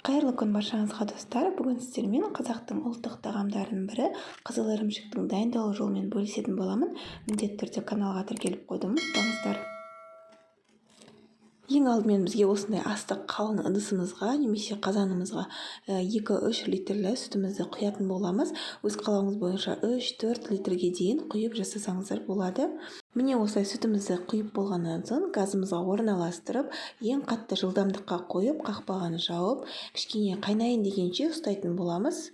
Қайырлы күн баршаңызға, достар! Бүгін сіздермен қазақтың ұлттық тағамдарының бірі қызыл ірімшіктің дайындалу жолымен бөлісетін боламын. Міндетті түрде каналға тіркеліп қоюды ұмытпаңыздар. Ең алдымен бізге осындай астық қалың ыдысымызға немесе қазанымызға 2-3 литрлі сүтімізді құятын боламыз. Өз қалауыңыз бойынша 3-4 литрге дейін құйып жасасаңыздар болады. Міне, осылай сүтімізді құйып болғаннан соң, газымызға орналастырып, ең қатты жылдамдыққа қойып, қақпағын жауып, кішкене қайнайын дегенше ұстайтын боламыз.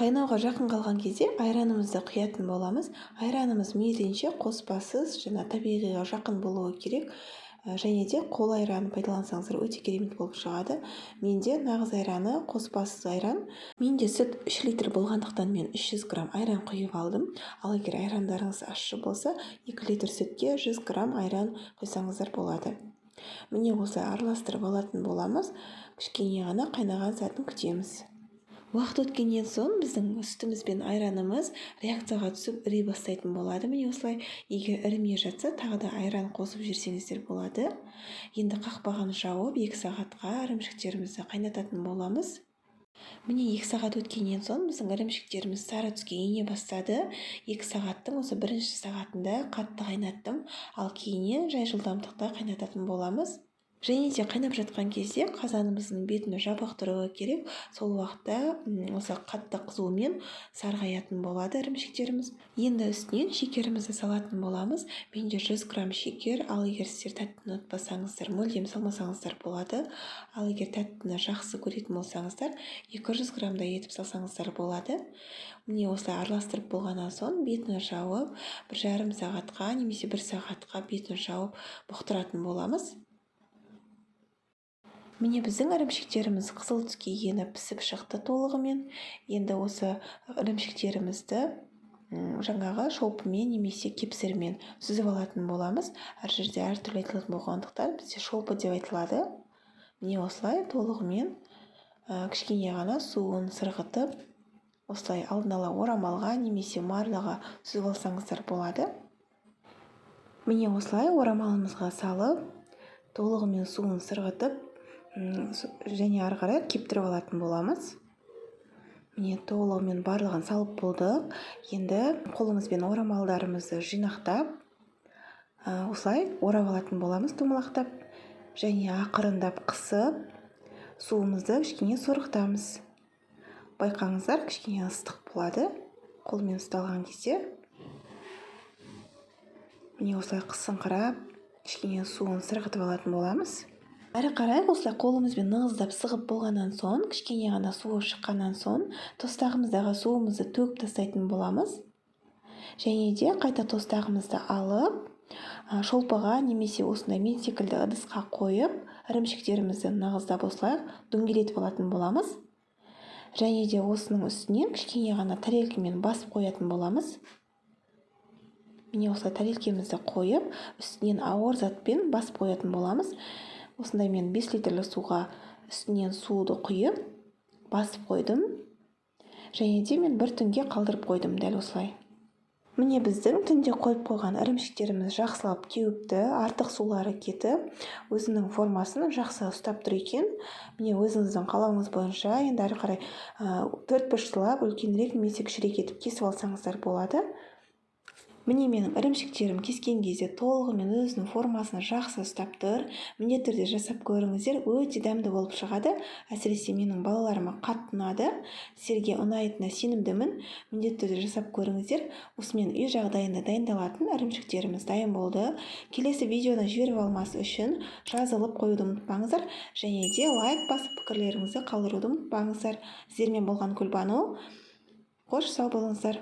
Қайнауға жақын қалған кезде айранымызды құятын боламыз. Айранымыз мейлінше қоспасыз және табиғиға жақын болуы керек. Және де қол айранын пайдалансаңыздар, өте керемет болып шығады. Менде нағыз айраны, қоспасыз айран. Менде сүт 3 литр болғандықтан, мен 300 грамм айран құйып алдым. Ал егер айрандарыңыз ащы болса, 2 литр сүтке 100 грамм айран құйсаңыздар болады. Міне, осылай араластырып алатын боламыз. Кішкене ғана қайнаған сәтін күтеміз. Уақыт өткеннен соң біздің сүтіміз бен айранымыз реакцияға түсіп, іри бастайтын болады. Міне, осылай. Егер ірімей жатса, тағы да айран қосып жіберсеңіздер болады. Енді қақпағын жауып, 2 сағатқа ірімшіктерімізді қайнататын боламыз. Міне, 2 сағат өткеннен соң біздің ірімшіктеріміз сары түске ене бастады. 2 сағаттың осы бірінші сағатында қатты қайнаттым, ал кейіннен жай жылдамдықта қайнататын боламыз. Және де қайнап жатқан кезде қазанымыздың бетін жабық тұруы керек. Сол уақытта осы қатты қызумен сарғаятын болады ірімшіктеріміз. Енді үстінен шекерімізді салатын боламыз. Менде 100 грамм шекер. Ал егер сіздер тәттіні ұнатпасаңыздар, мүлдем салмасаңыздар болады. Ал егер тәттіні жақсы көретін болсаңыздар, 200 граммдай етіп салсаңыздар болады. Міне, осылай араластырып болғаннан соң, бетін жауып, 1,5 сағатқа немесе бір сағатқа бетін жауып бұқтыратын боламыз. Міне, біздің ірімшіктеріміз қызыл түске еніп, пісіп шықты толығымен. Енді осы ірімшіктерімізді жаңағы шолпымен немесе кепсермен сүзіп алатын боламыз. Әр жерде әртүрлі айтылатын болғандықтан, бізде шолпы деп айтылады. Міне, осылай толығымен кішкене ғана суын сырғытып, осылай алдын ала орамалға немесе марлаға сүзіп алсаңыздар болады. Міне, осылай орамалымызға салып, толығымен суын сырғытып және ары қарай кептіріп алатын боламыз. Міне, толығымен барлығын салып болдық. Енді қолымызбен орамалдарымызды жинақтап, осылай орап алатын боламыз домалақтап және ақырындап қысып, суымызды кішкене сорғытамыз. Байқаңыздар, кішкене ыстық болады қолмен ұсталған кезде. Міне, осылай қысыңқырап, кішкене суын сырғытып алатын боламыз. Әрі қарай осылай қолымызбен нығыздап сығып болғаннан соң, кішкене ғана суы шыққаннан соң, тостағымыздағы суымызды төгіп тастайтын боламыз. Және де қайта тостағымызды алып, шолпыға немесе осындай мен секілді ыдысқа қойып, ірімшіктерімізді нығыздап, осылай дөңгелетіп алатын боламыз. Және де осының үстінен кішкене ғана тарелкамен басып қоятын боламыз. Міне, осылай тарелкемізді қойып, үстінен ауыр затпен басып қоятын боламыз. Осындай мен 5 литрлі суға үстінен суды құйып, басып қойдым. Және де мен бір түнге қалдырып қойдым дәл осылай. Міне, біздің түнде қойып қойған ірімшіктеріміз жақсылап кеуіпті, артық сулары кетіп, өзінің формасын жақсы ұстап тұр екен. Міне, өзіңіздің қалауыңыз бойынша енді әрі қарай төрт бұрыштылап, үлкенірек немесе кішірек етіп кесіп алсаңыздар болады. Міне, менің ірімшіктерім кескен кезде толығымен өзінің формасын жақсы ұстап тұр. Міндетті түрде жасап көріңіздер, өте дәмді болып шығады. Әсіресе менің балаларыма қатты ұнады. Сіздерге ұнайтынына сенімдімін. Міндетті түрде жасап көріңіздер. Осымен үй жағдайында дайындалатын ірімшіктеріміз дайын болды. Келесі видеоны жіберіп алмас үшін жазылып қоюды ұмытпаңыздар және де лайк басып, пікірлеріңізді қалдыруды ұмытпаңыздар. Сіздермен болған Гүлбану. Қош, сау болыңыздар!